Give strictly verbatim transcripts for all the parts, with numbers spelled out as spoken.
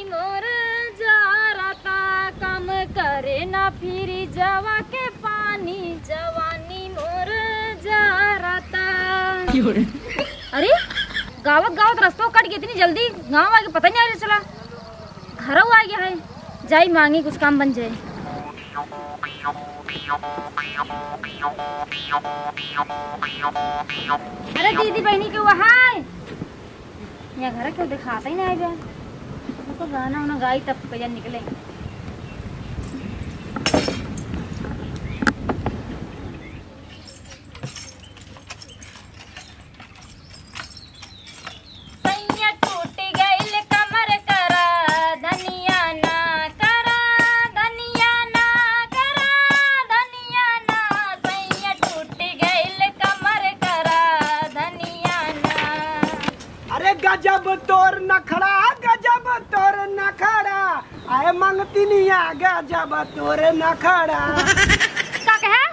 मोर जारता, कम करे ना फ्रिजवा के पानी, जवानी मोर जारता। क्यों रे? अरे, गावत गावत रस्तो कट गया, इतनी जल्दी गाँव आगे पता नहीं आ रहा चला। घरऊ आ गया है, जाई मांगी कुछ काम बन जाए। अरे दीदी बहिनी के वहाँ है। या घर के देखात ही ना आइबे। तो गाना उना गाई तब कहिया निकले। सैया टूट गइल कमर करा, धनिया ना करा, धनिया ना करा, धनिया ना, सैया टूट गइल कमर करा, धनिया ना। अरे गजब तोर नखड़ा, गजब तोर नखड़ा, आए मंगतिनिया, गजब तोर नखड़ा। का कहे?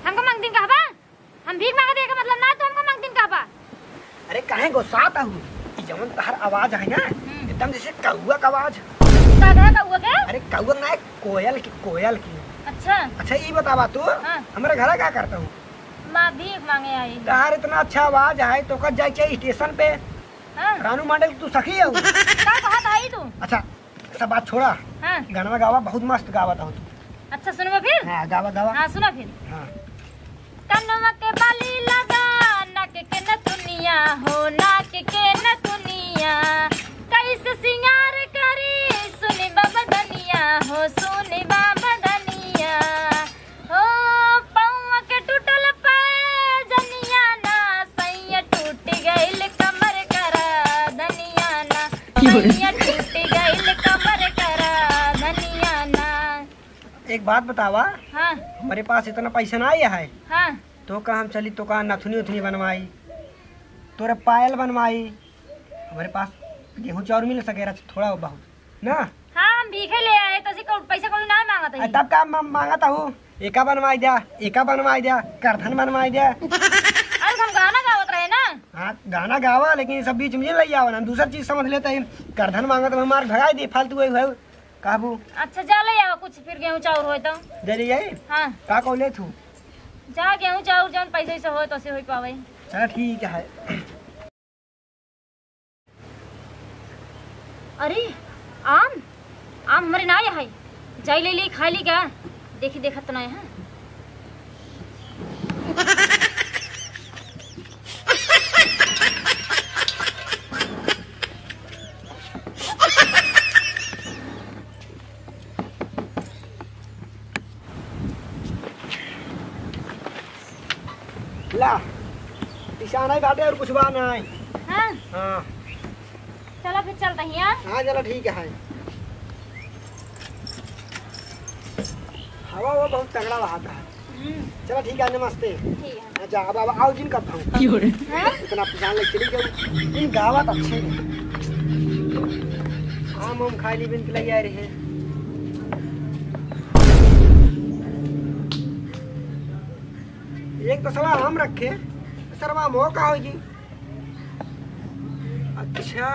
हमको मंगतिन कहबा? हम भीख मांगत है, एकर मतलब ना तो हमको मंगतिन कहबा। अरे काहे गोसात आहू? ई जवन तहर आवाज है ना, हम्म। एकदम जैसे कौआ का आवाज। का कहे कौआ के? अरे कौआ ना, कोयल की, कोयल की। अच्छा। अच्छा, ई बतावा तू, हाँ। हमरे घरा का करत हऊ? माँ भीख मांगे आई। तहार इतना अच्छा आवाज है, तो कब जाए चाहिए स्टेशन पे? हाँ। रानू मंडल की तू सखी है? का कहत आई तू? अच्छा, सब बात छोड़ा। हाँ। गाना गावा, बहुत मस्त गावत हो तू। अच्छा, सुनबा फिर? हाँ, गावा, गावा। हाँ, सुना फिर। हाँ। कनवा के बाली लगा, नाक के नथुनिया हो, नाक के नथुनिया। कैसे सिंगार करी, सुनी बाबा धनिया हो, सुनी बाबा धनिया। हो पौवा के टूटल पैजनिया ना, सैया टूट गइल कमर करा धनिया ना, क्यों रे? सैया टूट गइल कमर करा धनिया ना। एक बात बतावा, हाँ। हमरे पास इतना पैसा ना आया है, हाँ। तो का हम चली तो का नथुनी उथुनी बनवाई? तोरे पायल बनवाई? हमरे पास गेहूं चाउर मिल सके थोड़ा बहुत ना। हाँ, हम भीखे ले आए, तो से कौन पैसा कौड़ी ना मांगत है। तब का मा-, मांगत हूँ, एका बनवाई द्या, एका बनवाई द्या, करधन बनवाई द्या। अरे हम गाना गावत रहे ना। हाँ, गाना गावा, लेकिन ये सब बीच में ले आवा ना, दूसर चीज समझ लेते हैं। करधन मांगत में मार भगाई दे, फालतू है, है, काबू। अच्छा, जा ले आवा कुछ, फिर गेहूं चाउर होए तो। जा ले आई? हाँ। का को ले थू? जा गेहूं चाउर जौन पैसे से होए तो से होई पावे। चला ठीक है। अरे, आम, आम हमरे ना है, जाई ले ली, खा ली का? देखी, देखत तो ना है। ला, पिसान ही बाटे और कुछ बा नहीं। हाँ? हाँ। चला फिर चलते हैं, हाँ? हाँ, चला ठीक है। हवा वो बहुत तगड़ा बहाता है। हम्म। चला ठीक है, नमस्ते। ठीक है। अच्छा, अब, अब आओ जिन कब हम। क्यों रे? हाँ? इतना पिसान ले चली जाओ। इन गावत अच्छे हैं। आम हम खाई ली बिन के ले आ रहे हैं। एक तो सवा हम रखे, सरवा मोह का होगी। अच्छा,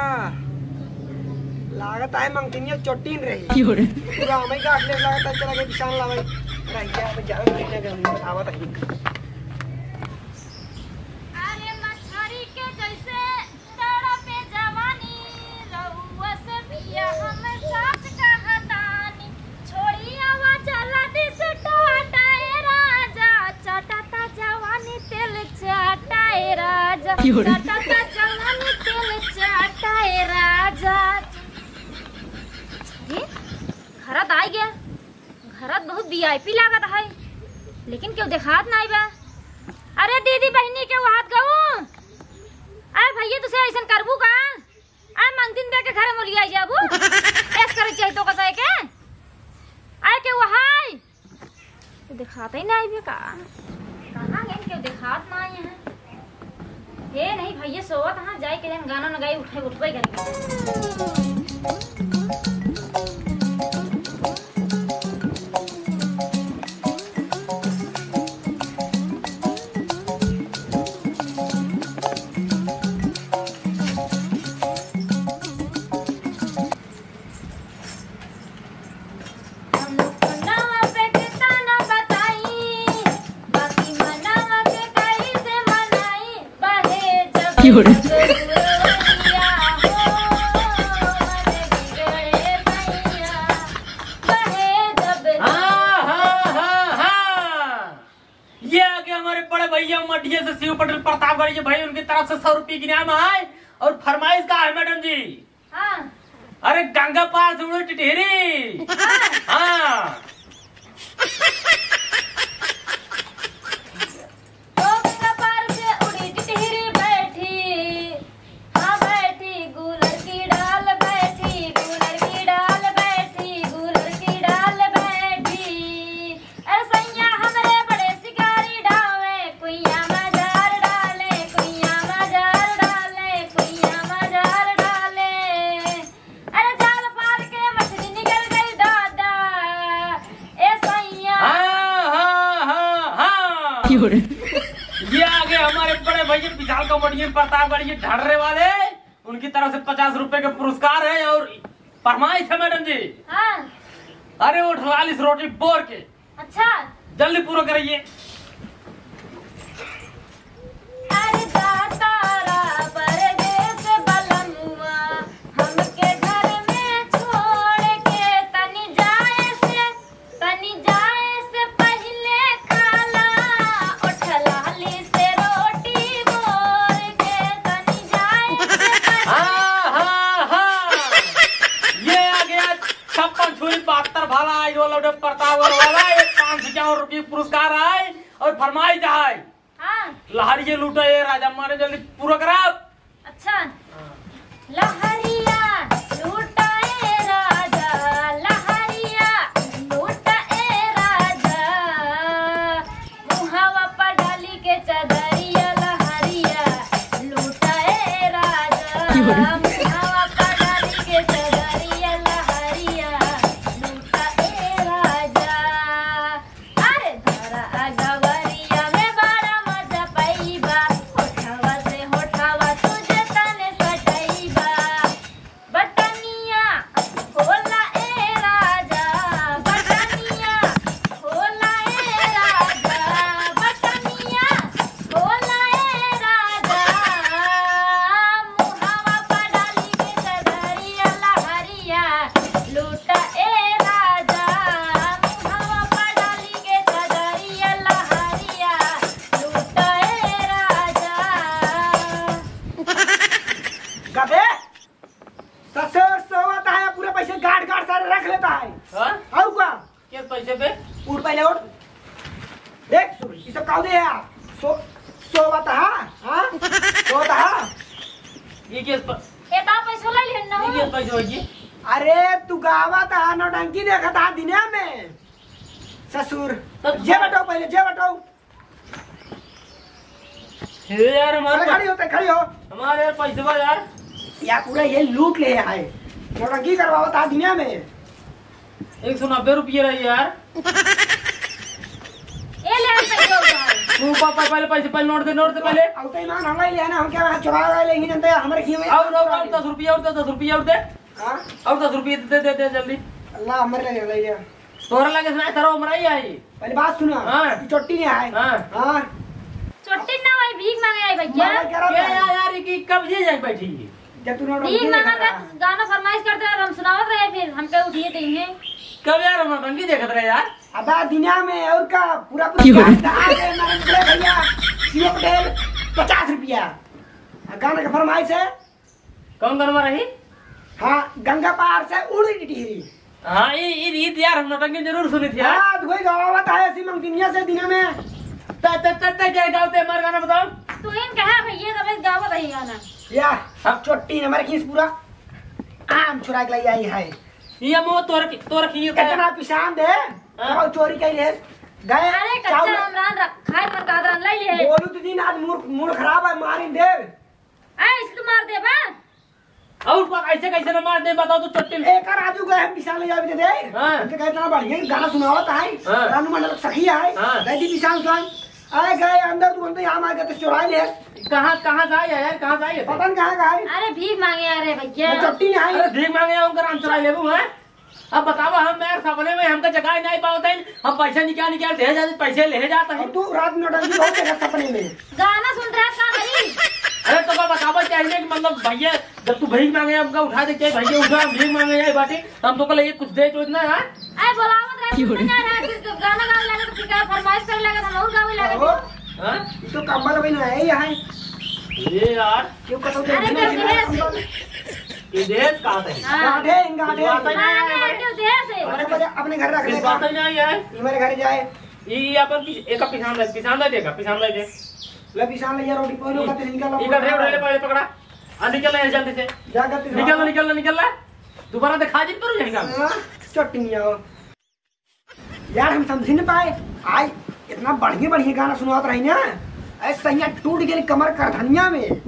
लागत है मंगतिनिया चोटीन रही। क्यों रे? पूरा हमें गाठ ले लागत है, चला के पिसान लावे। रहिया, अब जाओ, महीना के हम आवत है। अरे मछरी के जैसे तड़पे जवानी, रउआ से पिया हम साच कहतानी। छोड़ी आवा जल्दी से टाटा ए राजा, चटता जवानी तेल चाटा ए राजा, क्यों रे? चटता जवानी तेल चाटा ए राजा। अरे, घरत आई गया, घरत बहुत वीआईपी लागत है, लेकिन केहू देखात नाई बा। अरे दीदी बहिनी के हाथ गऊ, अरे भैया तुसे ऐसन करबू का? आ मंगतिन बे के घरे मोलिया जाबू। ऐस करे चाही तो कसाए के। आए के वो हाय। तो दिखाता ही ना आइबे का। कहाँ गए के दिखात ना आए हैं। हे नहीं भैया सोवत हाँ जाए के जन गाना न गाई उठे उठबे करके। हाँ, हाँ, हाँ, हाँ। ये आगे हमारे बड़े भैया मटिया से शिव पटेल प्रतापगढ़ के भाई, उनकी तरफ से सौ रुपये की इनाम है। और फरमाइश का है मैडम जी? हाँ। अरे गंगा पार से उड़े टिटहिरी। हाँ। हाँ। ओ गंगा पार से उड़ी टिटहिरी बैठी, हाँ बैठी गूलर की डाल बैठी, गूलर की डाल बैठी, गूलर की डाल बैठी। अरे सैया हमरे बड़े शिकारी डावे, कुइया मा जार डाले, कुइया मा जार डाले, कुइया मा जार डाले। अरे जाल पार के मछली निकल गई दादा, ए सैया। हाँ, हाँ, हाँ, हाँ। क्यों रे? ये आगे हमारे बड़े भैया विशाल कॉमेडियन प्रतापगढ़, ये ढर्रे वाले, उनकी तरफ से पचास रुपए के पुरस्कार है और फरमाइश है मैडम जी। हाँ। अरे उठ लालिस रोटी बोर के। अच्छा। जल्दी पूरा करिए। अरे जातारा परदेस बलमुआ, हमके घर में छोड़ के, तनी जाए से, तनी जाए से पहिले खाला, ओठ लाली से रोटी बोर के, तनी जाए से पहिले। हाँ, हाँ, हाँ। ये आ गया छप्पन छुरी बहत्तर भाला, आई रोल आउट प्रतापगढ़ वाला, ये पाँच सौ इक्यावन रुपये पुरस्कार आए और फरमाइश आए। हाँ। लहरिया लूटा ए राजा, माने जल्दी पूरा करा। अच्छा। लहरिया लूटा ए राजा, लहरिया लूटा ए राजा, मुहावा पर डाली के चदरिया, लहरिया लूटा ए राजा, क्यों रे? मुहावा पर डाली के चदरिया, लहरिया लूटा ए राजा। अरे धरा अगवरिया में बड़ा मजा पइबा, होठवा से होठवा तुझे तने सटइबा। बटनिया खोला ए राजा, बटनिया खोला ए राजा, बटनिया खोला ए राजा। मुहावा पर डाली के चदरिया लहरिया लूटा ए राजा, मुहावा पर डाली के चदरिया लहरिया लूटा ए राजा। गबे, ससुर सोवत है, पूरे पैसे गाड़ गाड़ सारे रख लेता है। हाँ? और का? किस पैसे पे? उठ पहले उठ। देख सुन, ये सब काऊ दे है? सो, सोवत है? हाँ? सोवत है? ये किस प-, ये ता पैसो ले लेन ना ये हो। किस पैसे होगी? अरे तू गावत है, नौटंकी देखत है दुनिया में। ससुर, तब ये बताओ पहले, ये बताओ। हे यार, हमारे अरे खड़ी हो, ते खड़ी हो। हमारे यार पैसवा यार। यार पूरा ये लूट ले है। नौटंकी करवावत है दुनिया में। एक सौ नब्बे रुपये रही यार। ए ले हम पैसा उधार। तू पा-, पा-, पहले पैसे, पहले नोट दे, नोट दे पहले। अब तो ईमान हम ले ना, हम क्या वहाँ चुरा ले, लेंगे जनता हमारे की हुई। और, और, और दस रुपये और दे, दस रुपये और दे। हाँ? और दस रुपये दे, दे, दे जल्दी। अल्लाह हमारे ले ले। तोरा लगे से ना, तेरा उम्र ही आई। पहले बात सुना। हाँ। तू चोट्टी नहीं आए। हाँ। हाँ। चोट्टी ना भाई, भीख मांगे आई भैया। मांगे करा क्या था। यार, यार, ये कि कब ये जाए बैठी? जब तू नौटंकी भीख नहीं मांगा करता। था, गाना फरमाइश करते रहे, हम सुनावत रहे, फिर हमके उठिए देंगे। कब यार हम नौटंकी देखत रहे यार? अब दुनिया में और का पूरा, पूरा क्यों? बिहार का आ गए, मारे बोले भैया, शिव पटेल, पचास रुपया। आ गाना का फरमाइश है। कौन गनवा रही? हाँ, गंगा पार से उड़ी टिटहिरी। हाँ, ई, ई, ई यार हम नौटंकी जरूर सुनी थी यार। हाँ, तो कोई गवावत है ऐसी मंगतिनिया से दिन में। त, त, त, त, क्या गावते हमार गाना बताओ? तू इन कहा भैया तब गावत है गाना। या, हाँ। चोट्टी नंबर की इस पूरा आम चुरा के लाई आई है। ये मो तोर की, तोर की ये तो कितना पिसान दे, हाँ। तो चोरी कर ले। गए, अरे कच्चा चावल। आम रान रख, खाए पर का रान ले ले। बोलू तो दिन आज मूड, मूड खराब है, मारिन दे। आ, इसको मार देबा। और का कैसे कैसे न मार दे, बताओ तो चट्टिल। एक राजू गए हम पिसान ले जावे दे। हाँ। उनके कहे इतना बढ़िया गाना सुनावत है। हाँ। रानू मंडल सखी है। हाँ। दे दी पिसान उसान। आए गए अंदर, तू अंदर यहाँ मार के तो चुरा ले। कहाँ, कहाँ से आए यार, कहाँ से आए? पता नहीं कहाँ का है। अरे भीख मांगे आ रहे भैया। वो चट्टी नहीं आई। अरे भीख मांगे आए, उनका राम चुरा ले लूँ, हैं? अब बतावा, हम यार सपने में हमका जगाए नहीं पावत है, हम पैसा निकाल निकाल दे जाते, पैसे ले जाता है। और तू रात में नौटंकी बहुत देखा सपने में। गाना सुनत रहा का करी? अरे तो का बतावा चाहिए कि मतलब भैया, जब तू भीख मांगे, हमका उठा दे के, भैया उठा, हम भीख मांगे, ये बाटे, तो हम तो कल एक कुछ दे तो इतना, हाँ? अरे बोलावत रहे, क्यों रे? सुनते ना रहे, फिर तो गाना गावे लगे, तो फिर का फरमाइश करे लगे, हम और गावे लगे। हाँ? ये तो कम्बल भी नहीं है, यहाँ। ये यार। क्यों कसम से अरे, नहीं तो है, ये देश। ये देश कहाँ से? हाँ। गाढ़े, गाढ़े। इस बात में हाँ, नहीं है। अरे, क्यों देश है? अपने, अपने घर रख इस दे। बात में नहीं है। ये मेरे घर जाए। ये अपन पि-, एक पिसान दे, पिसान दे देगा, पिसान दे दे। ले पिसान ले यार, रोटी कोई लोग खाते नहीं, निकाल लो। इधर रे, उठा ले, पकड़ा। आ, निकल ले जल्दी से। जा, गलती से। निकल ले, निकल ले, निकल ले। दोबारा दिखा जिन पर यहीं का। हाँ, चट्टी नहीं आओ। यार, हम समझ नहीं पाए। आज इतना बढ़िया, बढ़िया गाना सुनात रही ना। ऐसा यहाँ टूट गई कमर करधनिया में।